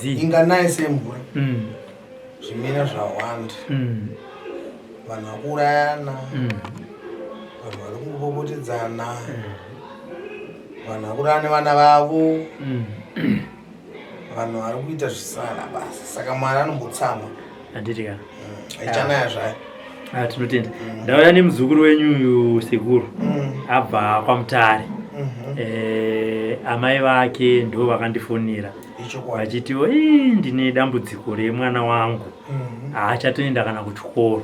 Zii. Inganaye semvura. Zvimera zvawanda. Vanhu vakuurayana. Vanhu vari kungopopotedzana. Vanhu vakurara nevana vavo. Vanhu vari kuita zvisina basa. Saka Mwari anombotsamwa. Handiti ka? Haichanaya zvayo. Ah, tinotenda. Ndauya nemuzukuru wenyu uyu sekuru. Abva kwaMutare. Amai vake ndo vakandifonera. Vachitiwo ii ndine dambudziko remwana wangu. Haachatoenda kana kuchikoro.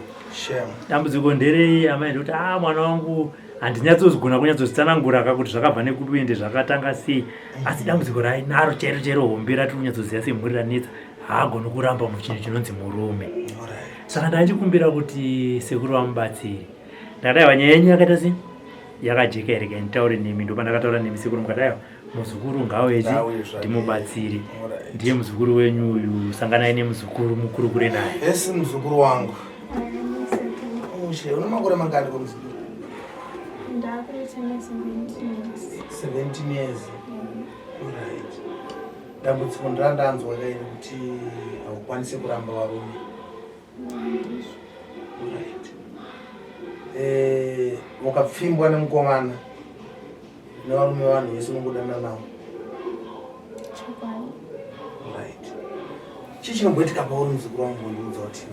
Dambudziko nderei amai ndikuti ah mwana wangu handinyatsozigona kunyatsozitsanangura ka kuti zvakabva nekupi ende zvakatanga sei. Asi dambudziko rainaro chero chero hombe ratiri kunyatsoziva semhuri ranetsa haagoni kuramba muchinhu chinonzi murume. Saka ndachikumbira kuti sekuru vamubatsire. Ndakati aiwa nyaya yenyu yakaita sei? Yakajeka here kai nditaure nemi ndopandakataura nemi sekuru mukati aiwa muzukuru ngauye ndimubatsire. Ndiye muzukuru wenyu uyu sanganai nemuzukuru mukurukure naye. Esi muzukuru wangu. Ushe, une makore mangani ko muzukuru? Ndakuita na 17 years. 17 years. Alright. Dambudziko ndandanzwa kaini kuti haukwanisi kuramba varume. Alright. Wakapfimbwa nemukomana nevarume vanhu vese unongodana navo. Chokwadi. Right. Chii chinomboitika pauri muzukuru wangu undiudza kuti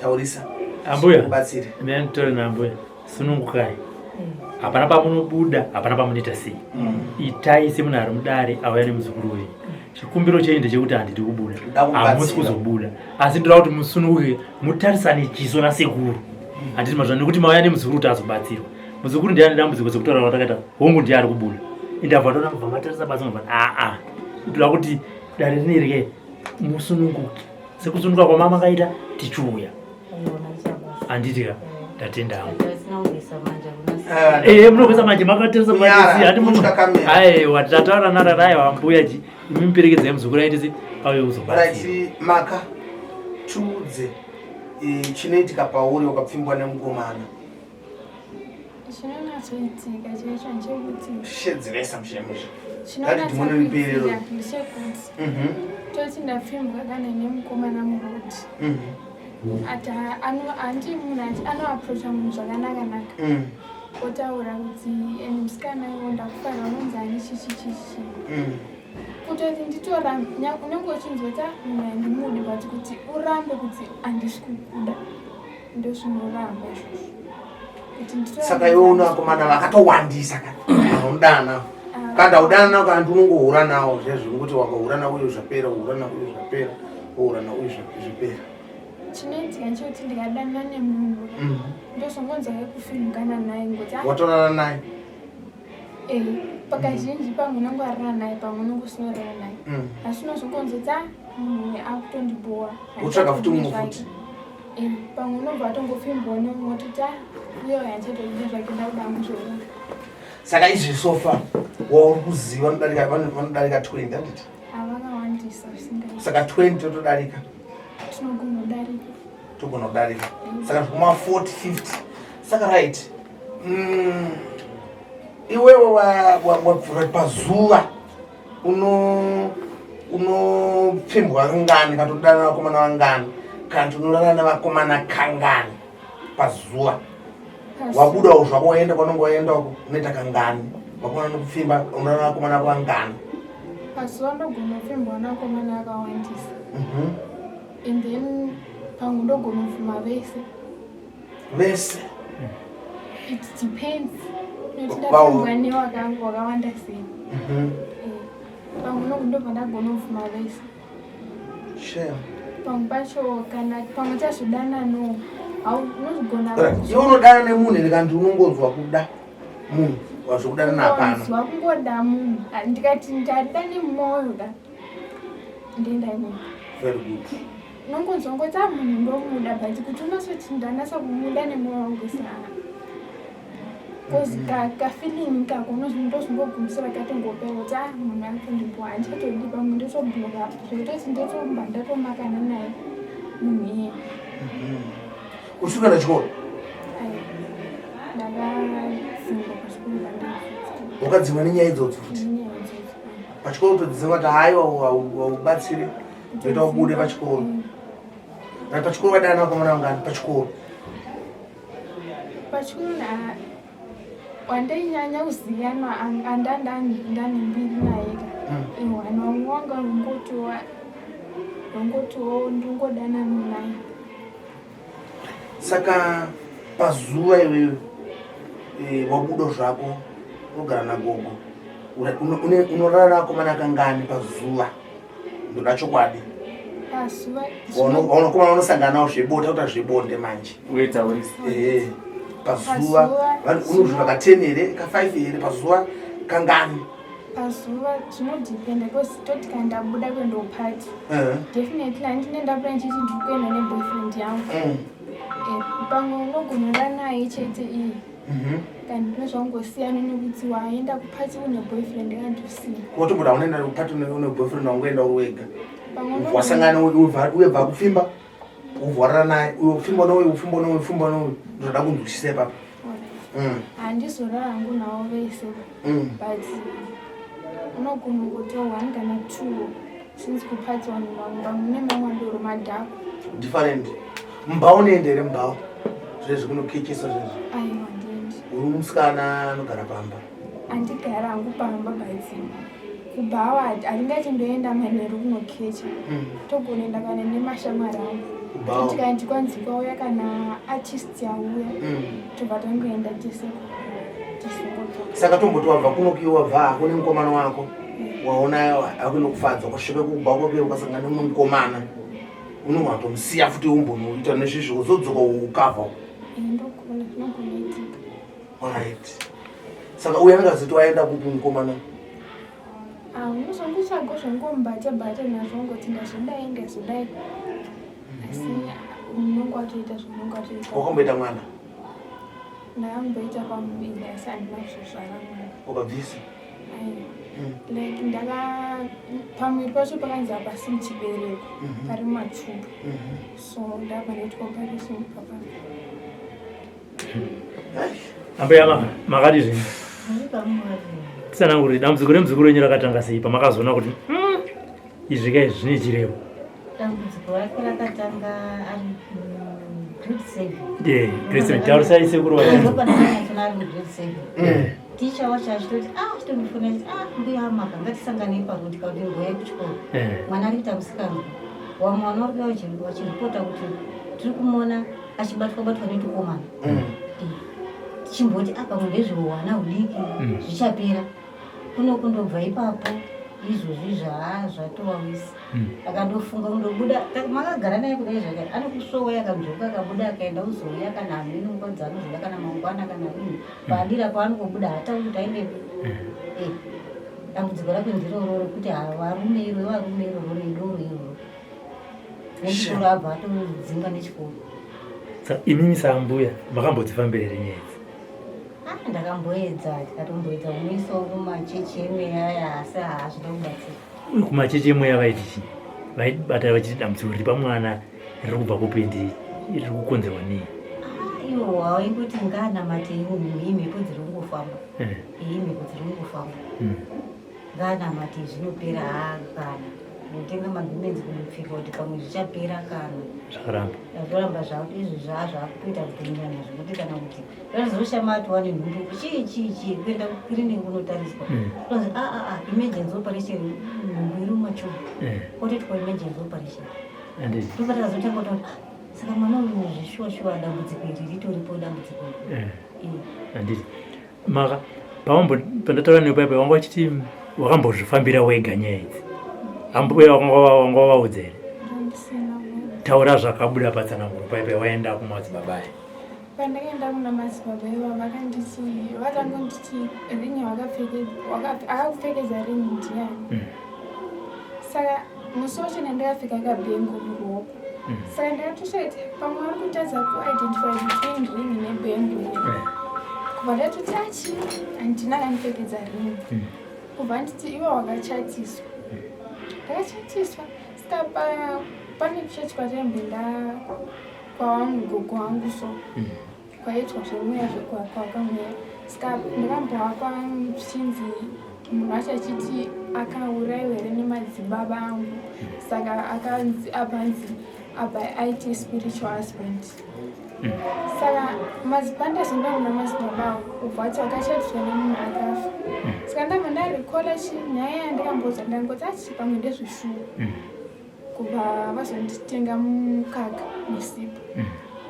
taurisa. Ambuya. Kubatsire. Mina nditore naambuya. Sunungukai. Hapana pamunobuda, hapana pamunoita sei. Itai semunhu ari mudare auya nemuzukuru wenyu. Chikumbiro chenyu ndechekuti handidi kubuda. Hamusi kuzobuda. Asi ndoda kuti musununguke mutarisane chiso nasekuru. Handiti mazvana nekuti mauya nemuzukuru kuti azobatsirwa. Muzukuru ndiye ane dambudziko sekutaura kwatakaita. Hongu ndiye ari kubuda. Indabva ndoda kubva matarisa basa mubva aa. Ndoda kuti dare rineri musununguke. Sekusununguka kwamama kaita tichiuya. Handiti ka? Ndatenda hangu. Munokuisa manje makatarisa manje handi munhu. Aiwa tataura nara aiwa mbuya chi imi muperekedzai muzukuru aite sei auye kuzobatsira. Right, maka tiudze chinoitika pauri wakapfimbwa nemukomana. Chinonatsoitika chaicho ndechekuti shedzeresa mushemushe. Chinonatsoitika ndechekuti toti ndapfimbwa kana nemukomana muroad. Ati handi munhu ati anoapproacha munhu zvakanaka naka. Otaura kuti eni musikana iwo ndakufarira unonzi ani chichi chichi. Kutoti nditorambe unenge uchinzwa kuti munhu handimudi but kuti urambe kuti handisi kukuda ndozvinoramba izvozvo. Saka iwe une vakomana vakatowandisa ka vanodana navo. Kana udana navo kana unongohura nawo zvezvo nokuti wakahura nawo uyu zvapera, uhura nawo uyu zvapera, wohura nawo uyu zvapera. Chinoitika nchekuti ndikadanana nemunhu ndozongonzwa kufimukana naye ngokuti watorara naye. Pakazhinji pamwe unonge warara naye pamwe unonge usina kurara naye. Asi unozongonzwa kuti munhu akutondibowa. Wotsvaga futi mumwe futi. Pamwe unobva watongopfimbwa nemumwe wototi uye uyu handichatoida zvake ndakuda hangu. Saka izvi sofa wauri kuziva vanodarika 20 handiti? Havakawandisa zvisingaiti. Saka 20 totodarika. Tinogona kudarika. Togona kudarika. Saka zvekuma 40 50. Saka right. Iwewe wabvura pazuva unopfimbwa kangani kana unodana navakomana vangani kana unorara navakomana kangani pazuva? Wabudawo zvako waenda kwanonge waenda uko unoita kangani? Vakomana nokupfimba unorara navakomana vangani? Pazuva ndogona kupfimbwa navakomana akawandisa. And then pamwe ndogona kubvuma vese. Vese? It depends. Nekuti ndapfimbwa newakawanda sei. Pamwe ndobva ndagona kubvuma vese. Shame. Pamwe pacho kana pamwe tazodana no. Unozogona. Iwe unodana nemunhu here kana unongonzwa kuda munhu wazvokudana hapana? Unonzwa kungoda munhu. Ndikati ndada nemwoyo ka. Ndenda imomo. Very good. Unongonzwa ngoti munhu ndomuda but kuti unosoti ndanasa kumuda nemwoyo wangu sana. Cause ka feeling kako ndozongogumisira katongopera kuti munhu akutondibhowa handichatodi pamwe ndotobloka zvekutoti ndotomba ndatomakana naye munhu iye. Uchiri kuenda chikoro? Ndakadzingwa pachikoro pandaidzidza. Wakadzingwa nenyaya idzodzo futi? Nenyaya idzodzo. Pachikoro kutodzingwa kuti haiwa haubatsire, ndoita ubude pachikoro. Right, pachikoro vadana vakomana vangani pachikoro? Pachikoro wandainyanya kuzikanwa andandane mbiri naye ka iwani vamwe wanga rongotiwa rongotiwo ndingodanana naye. Saka pazuva iwewe wabuda zvako unogara nagogo, unorara nakomana kangani pazuva? Ndoda chokwadi. Pazuva Vanakomana unosangana nawo zvebonde, takuta zvebonde manje. Pazuva unozviva ka 10 here, ka 5 here pazuva kangani? Pazuva zvinodependa because toti kana ndabuda kuenda kuparty, definitely handine ndabuda ndichiti ndiri kuenda neboyfriend yangu. Pamwe unogonora naye chete iye, kana ndine zvangosiyana nekuti waenda kuparty une boyfriend kana usina. Wotomboda unoenda kuparty une boyfriend, wangoenda uri wega, wasangana uyebva kupfimba, uvhwarara naye uyo, kupfimba nouyu, kupfimba nouyu, kupfimba nouyu. Ndoda kunzwisisa ipapo. Handizorara hangu navo vese, but unogona kuto one kana two, since kuparty vanhu vamwe mune mamwe andoro madhako. Different. Mubhawa unoenda here mubhawa zvezvi kunokechesa zvezvi? Aiwa, ndiendi. Uri musikana anogara pamba? Andigara hangu pamba, but kubhawa handingati ndoenda manheru kunokecha. Togonoenda kana nemashamwari angu. Kubhawa. Toti kana tikwanzi kwauya kana artist yauya, tobva tangoenda tese tese. Saka tomboti wabva kunokiwa, wabva hako nemukomana wako, waona akuenda kufadza, ukasvika kubva kwake ukasangana nemumwe mukomana, unogona kutomusiya futi umbonoita nezvizvo, uzodzoka ukavha? Ndogona, zvinogona itika. Alright, saka uyo anenge azoti waenda kupi mukomana? Unozongotsvaga zvongomubata bata nazvo, ngoti ndazodai, ndazodai, asi unonge watoita zvaunonge watoita. Wakamboita mwana? Ndakamboita pamuviri, asi handina kuzozvara mwana. Wakabvisa? Aiwa. Like ndaka pamuviri pacho pakanzi hapasi muchibereko, pari mumatumbu, so ndabva ndaitwa operation papa. Ambuya, makadi zvenyu? Tsananguri dambudziko remuzukuru wenyu rakatanga sei, pamakazoona kuti izvi kai zvine chirevo? Dambudziko rake rakatanga ari grade 7. Grade 7. Taurisai sekuru. Ndopanakanyatsoona ari mugrade 7. Ticha wacho achitoti, ah, achitondifona achiti, "Ah, mbuya amaka, ngatisanganei parodi kauti ngoyai kuchikoro." Mwana ari kuita musikanzwa, wamwe vana vari kuya vachiripota kuti tiri kumuona achibatwa batwa netukomana. Tichimboti apa pamwe ndezveuhwana hudiki, zvichapera. Kuno kundobva ipapo izvozvi zvaa zvatowawisa. Akandofunga kundobuda, makagara naye kudai zvakare anokusvowa, akadzoka, akabuda, akaenda, uzouya kana hameno nguva dzaanozoda, kana mangwana kana rini, paadira paanongobuda haatauri kuti aendepi. Dambudziko rake ndiroro rekuti varume iro, varume iroro nedoro iroro nechikoro, abva atodzinga nechikoro. Saka imimi sambuya makambodzifambira here nyaya idzi? Ah, ndakamboedza, tikatomboedza kumuisawo kumachechi emweya aya, asi haazvida kubatsira. Kumachechi emweya vaiti chii? Vaibata vachiti dambudziko riri pamwana riri kubva kupi, ndi riri kukonzerwa nei? Ah, iwo waingoti ngaanamate, iyi mhepo dziri kungofamba, iyi mhepo dziri kungofamba, ngaanamate zvinopera. Haa, kana kunotenga magemenzi kunopfeka kuti pamwe zvichapera, kana Zvakaramba. Zvoramba izvi zvaa zvakutoita kutonyanya zvekuti kana kuti zvazoshama ati wane nhumbu, chii chii chii, kuenda kukiriniki kunotariswa, tozi a a a, emergency operation, nhumbu iri mumachubu. Otoitwa emergency operation. Handiti. Ndopatakazotanga kutaura, "Ah, saka mwana uyu zvishuwa shuwa dambudziko iri ritoripo, dambudziko iri." Handiti maka pawambo pandataura newe paipa wanga uchiti wakambozvifambira wega nyaya idzi, ambuya wanga wavaudza here? Ndandisina kuudza. Taura zvakabuda patsananguro paipa waenda kumadzibaba aya. Pandakaenda kuna madzibaba iva, vakanditi, vakangonditi ringi akakupfekedza ringi ndiani? Saka musi wacho ndandakapfeka kabhengo muruoko. Saka ndakatoshaiti pamwe vari kutadza kuidentify between ring nebhengo. Kubva ndatoti achi handina kandipfekedza ringi. Kubva nditi iwe wakachatiswa, ndakachatiswa. Saka pane chechi kwataimboenda kwawangu gogo wangu, so kwaitwa zvemweya, zvekwakamweya. Saka ndakambovakwa zvichinzi Munhu wacho achiti akaurayiwa here nemadzibaba angu, saka akanzi abanzi apa aiti spiritual husband. Saka mazipanda kuna madzibaba avo ubva ati wakashatirwa nemunhu akafa. Saka ndabva ndarikola chi nyaya yandikambodza, ndangoti achi pamwe ndezveshuwa. Kubva vazonditenga mukaka nesipo,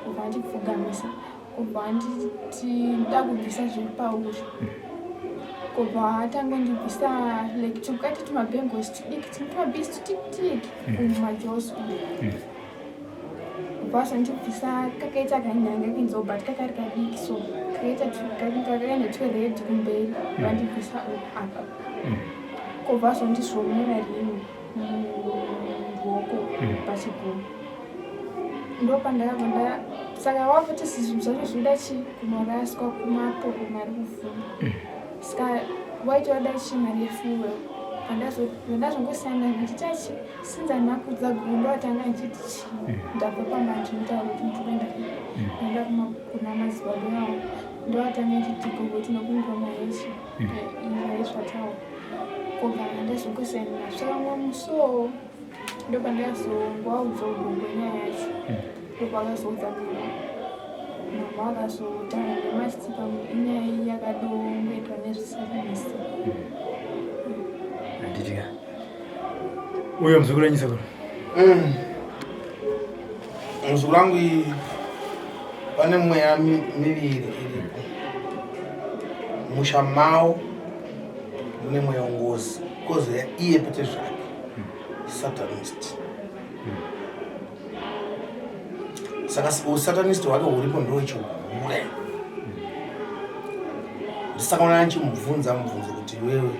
kubva vandipfugamisa, kubva vanditi ndakubvisa zviri pauri, kubva atangondibvisa like tukati tumabhengos tudiki tumabhisi tudiki kumajosi, kubva vazondibvisa kakaita kanyanga kinzo but kakari kadiki, so kakaita kakaine twered kumberi, vandibvisa apa, kubva vazondizvomera rimwe muruoko pachigumwe. Ndopandakabva nda saka wakuti zvinhu zvacho zvinoda chi kunoraswa kumapoko mari kuvhuma, saka waiti wada chi mari yefuel. Pandazongosiyana ndichiti achi since handina gundo ndoatanga ndichiti chi ndabva pamba, ndinotaura kuti ndikuenda ndaenda kuna madzibaba avo, ndoatanga ndichiti gogo tinokumbira mari yechi yaizvataura, kubva ndazongosiyana nazvo. Saka mumwe musowo ndopandakazongoaudza ugongo nyaya yacho, ndopakazoudza mama, mama akazotaura nemachiti pamwe inyaya iyi yakadongoitwa nezvisatanisi. Handitika uyo muzukuru wenyu, sekuru? Muzukuru wangu, iyi pane mweya miviri iripo musha mavo. Mune mweya wengozi, kozouya iye pete zvake satanist. Saka usatanist hwake huripo ndowechihure. Ndisaka ona ndichimubvunza mubvunzo kuti iwewe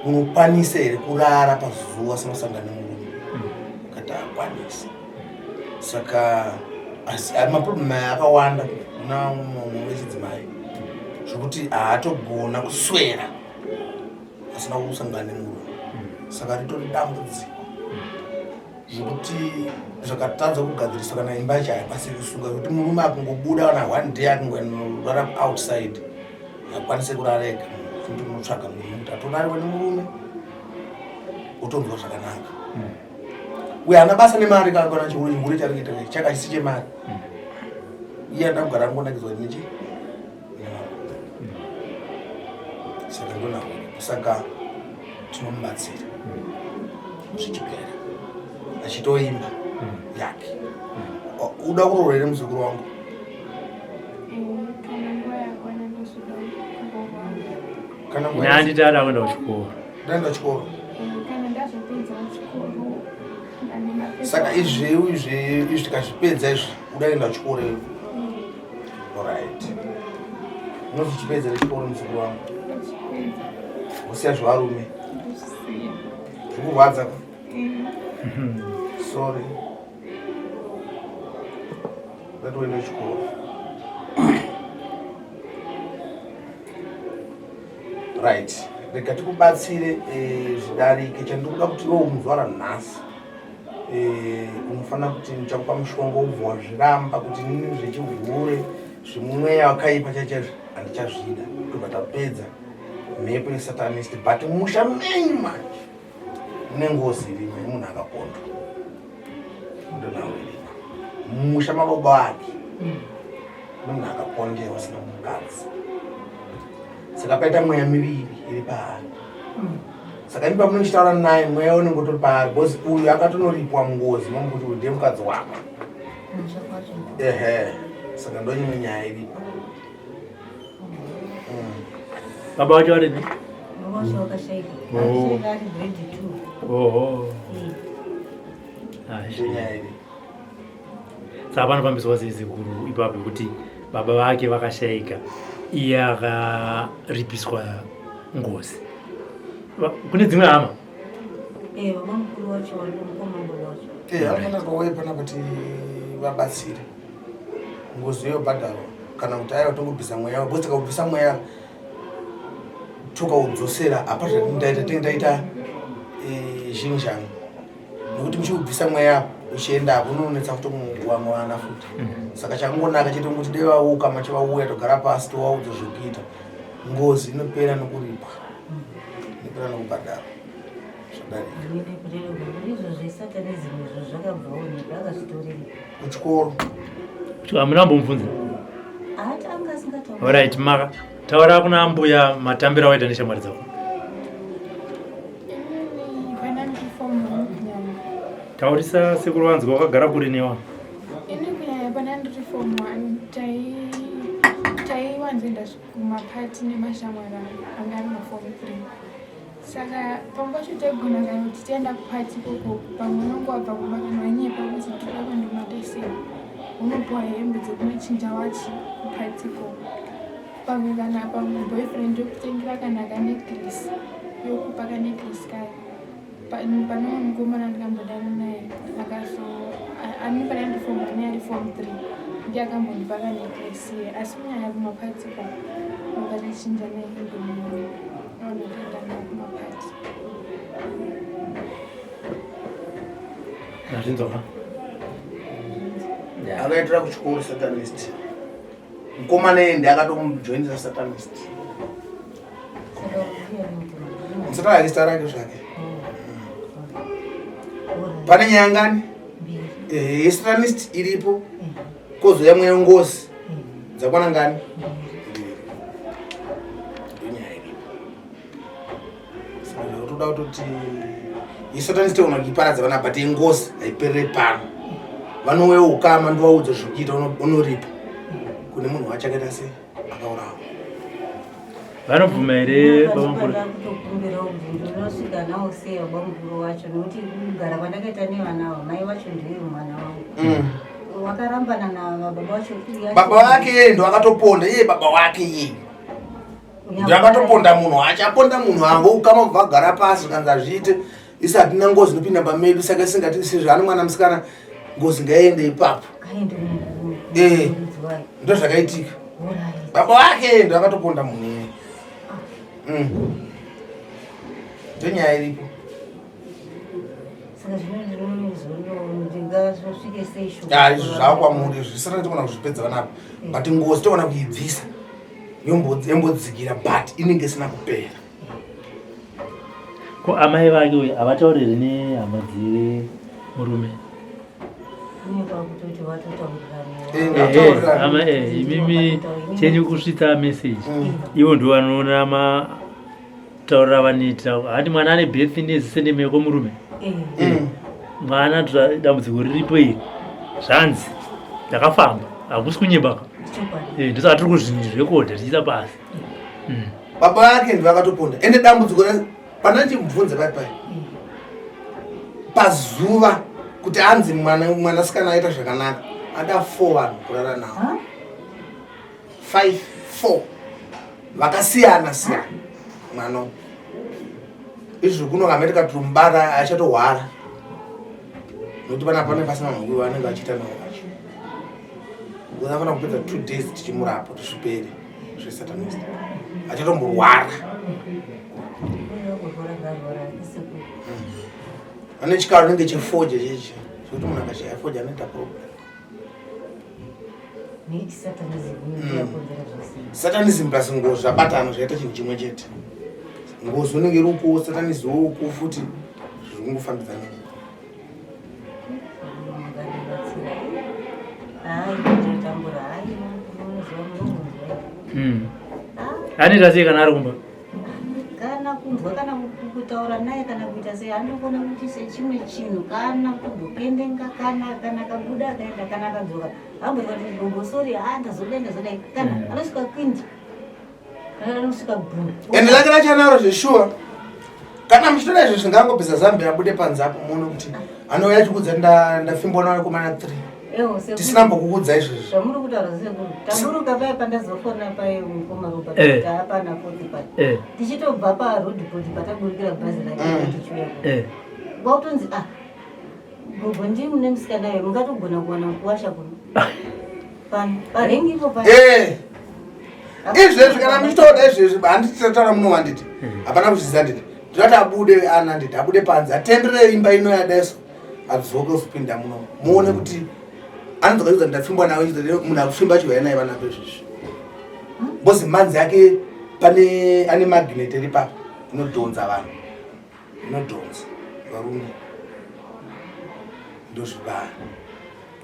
unokwanisa here kurara pazuva sinosangana nemurume, kati akwanisi. Saka asi maproblem aya akawanda kuna mumwe wechidzimai zvokuti haatogona kuswera asina kusangana nemurume. Saka ritori dambudziko zvekuti zvakatadza kugadziriswa, kana imba yacho haikwanisi kusunga, zvekuti murume akungobuda kana one day akungonorara outside, hakwanisi kurara ega. Unotsvaga murume kuti atorariwa nemurume, otonzwa zvakanaka. Uye haana basa nemari, kana chihure, chihure chari kuita chakachisi chemari. Iye anoda kugara angonakidzwa nechi nevarume. Saka ndonako, saka tinomubatsira zvichipera achitoimba yake. Uda kuroora here, muzukuru wangu? Kana nguva yakwana ndozoda kuroorwa. Kana nguva Nanditi ada kuenda kuchikoro. Ndaenda chikoro. Kana ndazopedza chikoro ndane mapepa. Saka izveu izvi, izvi tikazvipedza izvi, udaenda chikoro iwe? Alright, unozochipedza nechikoro, muzukuru wangu? Ndochipedza. Usiya zvevarume? Ndozvisiya. Zvikurwadza ka? Sorry, ndatoenda chikoro. Right, rega tikubatsire zvidarike. Chandikuda kuti iwe muzuva ranhasi, unofanira kuti ndichakupa mushonga, ubva wazviramba kuti nini zvechihure zvemweya wakaipa chaichaizvo handichazvida. Tobva tapedza mhepo yesatanist. But musha menyu manje mune ngozi irimo yemunhu akapondwa, ndonawo iriko mumusha mababa ake nemunhu akapondewa asina mukadzi. Saka paita mweya miviri iri paari. Saka imi pamunochitaura naye, mweya unenge utori paari, because uyu akatonoripwa mungozi mamukuti uyu ndiye mukadzi wako. Musha kwacho. Ehe, saka ndonyimwe nyaya iripo. Baba vacho varipi? Baba vacho wakashaika. Oh. Akashaika ari grade 2. Oho. Ah, Ndonyaya iripo. Saka panofambiswa sei, sekuru, ipapo kuti baba vake vakashaika, iye akaripiswa ngozi? Kune dzimwe hama? Eh, baba mukuru wacho wari mukoma wacho. Anofanira kuuya pana kuti vabatsire ngozi yobhadharwa, kana kuti aiwa tongobvisa mweya, because tikaubvisa mweya tokaudzosera apa zvatindaita tinge taita zhinzhani, nekuti muchiubvisa mweya uchienda apo unonetsa kuti vamwe vana futi. Saka chakangonaka chete kuti dai vauka machivauya, togara pasi, tovaudza zvekuita. Ngozi inopera nokuripwa. Zvipera nokubhadhara. Zvadarika. Izvo zvesatanism izvo zvakabvawo nepi akazvitorei? Kuchikoro. Hamuna kumbomubvunza? Haati anga asingatauri. Alright, maka. Taura kuna mbuya matambiro awaita neshamwari dzako. Inini pana ndiri form one kunyanya. Taurisa sekuru vanzwa wakagara kure newa. Ini kunyanya pana ndiri form one tai taiwanzoenda kumapati nemashamwari angu anga ari maform three. Saka pamwe pacho taigona kana kuti tienda kupati ikoko pamwe unonge wabva kumba kana wanyepa kuti toda kuenda unopuwa hembe dzekunochinja wachi kupati ikoko. Pamwe kana pamwe boyfriend yokutengera kana kanecklace yokupa kanecklace kayo. Pane mumwe mukomana ndikambodana naye akazo ani pana ndi form one ari form three ndiye akambondipa kanecklace iye asi kunyanya kumapati ikoko vakatochinja nehembe mumwe vanotoenda nawo kumapati. Azvinzwa ka? Akaitira kuchikoro satanist. Mukomana iye ndiye akatomujoinisa satanist. Musatana ake zita rake zvake. Pane nyaya ngani? Eh, yesatanist iripo. Kozouya mweya ngozi. Dzakwana ngani? Mbiri. Ndonyaya iripo. Saka toda kutoti yesatanist toona kuiparadza vana but yengozi haiperere pano. Vanouya ukama ndovaudza zvekuita unoripa kune munhu wacho akaita sei akaurawa. Vanobvuma here baba mukuru? Kutokumbirawo kuti ndinosvika nawo sei baba mukuru wacho nekuti kugara kwandakaita nevana ava mai vacho ndiye mwana wangu. Wakarambana nababa vacho. Baba wake iye ndo akatoponda iye baba wake iye. Ndo akatoponda munhu achaponda munhu ango ukama bva agara pasi kanzi azviite isu hatina ngozi inopinda pamedu saka isingati sezvo ane mwana musikana ngozi ngaiende ipapo. Eh, ndo zvakaitika. Baba wake ndo akatoponda munhu iye. Ndo nyaya iripo. Saka zvino ndingasvike sei shoko? Ah, izvo zvakwamuri zvisina togona kuzvipedza vanapa. But ngozi togona kuibvisa. Yombodzikira but inenge isina kupera. Ko amai vake uyu havatauriri nehama dzemurume? Imimi chenyu kusvitsa message. Ivo ndo vanoona mataurira vanoita. Handi mwana ane birth nezisendeme yekomurume. Mwana dambudziko riripo iri. Zvanzi ndakafamba hakusi kunyebaka. Ndosaka tiri kuzvirekodha tichiisa pasi. Baba vake ndivo vakatoponda. Ende dambudziko pana ndichimubvunza pai pai. Pazuva kuti anzi mwanasikana aita zvakanaka ada 4 vanhu kurara navo. 5 4 vakasiyana siyana mwana izvi kuno America tumbara achatohwara nokuti pana pane pasina vanhu vanenge vachiita navo vacho unofanira kupedza 2 days tichimurapa kuti zvipere zvesatanist achatomborwara. Ane chikaro inenge chefoja chechi zvekuti munhu akashaya foja anoita problem. Satanism plus ngozi zvabatana zvaita chinhu chimwe chete. Ngozi unenge iri uko, satanism uko futi zviri kungofambidzana. Anoita sei kana ari kumba? Kana kunzwa kana kutaura naye kana kuita sei anokona kuti sechimwe chinhu kana kumbopendenga kana kana kabuda akaenda kana akadzoka amboita kuti gogo sorry ha ndazodai ndazodai kana anosvika kwindi kana anosvika bhunu. Ende lake racho anaro zveshuwa. Kana muchitoda izvo zvingangobvisa Zambia abude panze apo muone kuti anouya achikudza ndafimbwa navakomana 3. Tisina mbokukudza izvozvo. Zvamuri kutaura sekuru. Taburuka paye pandazofona paye mukoma Robert kuti hapana foni paye. Tichitobva pa road board pataburukira bhazi rake tichiuya. Kwakutonzi ah gogo ndimi mune musikana uyo mungatogona kuwana kuwasha kuno. Pano parengi ipo paye. Izvezvi kana muchitoda izvezvi handiti tataura muno wanditi. Hapana kuzviziva nditi. Ndinoti abude ana nditi abude panze atendere imba ino yadaiso. Adzoke usipinda muno muone kuti anodzoka kuza ndapfimbwa nawe munhu akupfimba acho naye vana izvezvi. Because manzi yake pane ane magnet iri papa. Inodhonza vanhu. Inodhonza varume. Ndozvibaya.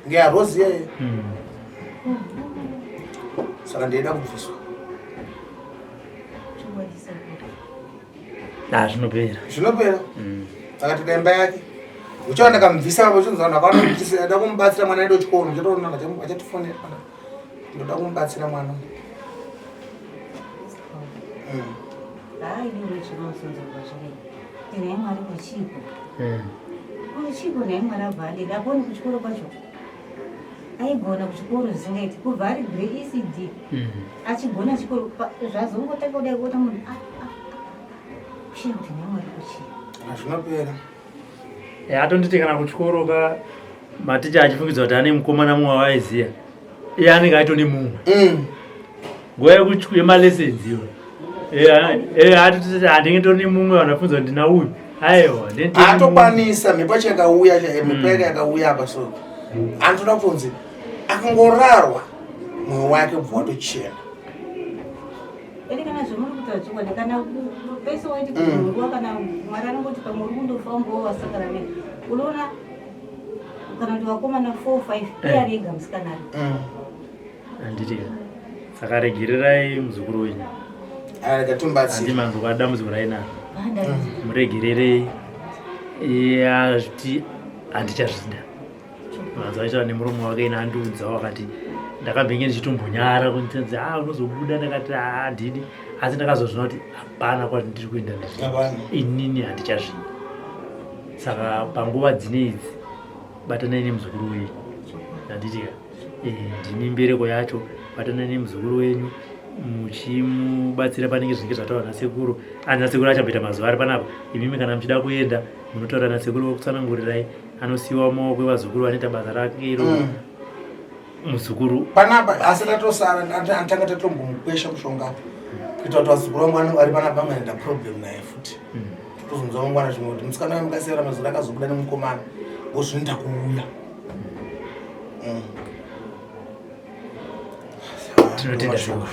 Ngeya Rose iyeye. Saka ndeyida kubviswa. Ah, zvinopera. Zvinopera. Saka toda imba yake. Uchaona ndakamubvisa apo chinzi vanhu vakaona kuti ndada kumubatsira mwana aende kuchikoro uchatoona achatifonera ndoda kumubatsira mwana. Hayi ndiwe chinosunza kwazviri. Ndine mwari kuchiko. Kuchiko naye mwari abva adida akoni kuchikoro kwacho. Aigona kuchikoro zvisingaiti kubva ari grade ECD. Achigona chikoro zvazongotanga kudai kuona munhu ah ah. Kushaya kuti naye mwari kuchiko. Zvinopera. Atonditi kana kuchikoro ka maticha achifungidza kuti ane mukomana mumwe wavaiziya iye anenge aitone mumwe nguva yemalessons iwe atotiti handinge tone mumwe vanhu vafunza kuti ndina uyu aiwa atokwanisa mhepo yacho yakauya mhepo yake yakauya apa so anotoda kutonzi akangorarwa mwoyo wake ubva watochena. Ende kana zvamuri kutaura chokwadi kana pese waiti nguva kana mwari anongoti pamwe uri kundofambawo wasangana ne unoona kana kuti vakomana 4 5 iye ari ega musikana ari Handiti saka regererai muzukuru wenyu. Rega tomubatsira. Handi manzwa dambudziko rainaro. Muregererei. Iye ati handichazvida. Manzwa aitaura nemuromo wake ina andiudzawo akati ndakambenge ndichitombonyara kunzi ah unozobuda ndakati ah handidi asi ndakazozviona kuti hapana kwandiri kuenda ndizvi inini handichazvidi. Saka panguva dzine idzi batanai nemuzukuru wenyu. Handiti ka ndimi mbereko yacho batanai nemuzukuru wenyu muchimubatsira panenge zvinenge zvataura nasekuru. Anzi nasekuru achamboita mazuva ari panapa imimi kana muchida kuenda munotaura nasekuru vokutsanangurirai anosiyiwa mumaoko evazukuru vanoita basa rake iro muzukuru panapa asi tatosara atanga tatombomukwesha mushonga kuita kuti vazukuru vangu vari panapa vamwe problem naye futi tozonzwa mangwana zvimwe kuti musikana uyu mukasiyana mazuro akazobuda nemukomana wozvinoita kuuya. Tinotenda sekuru.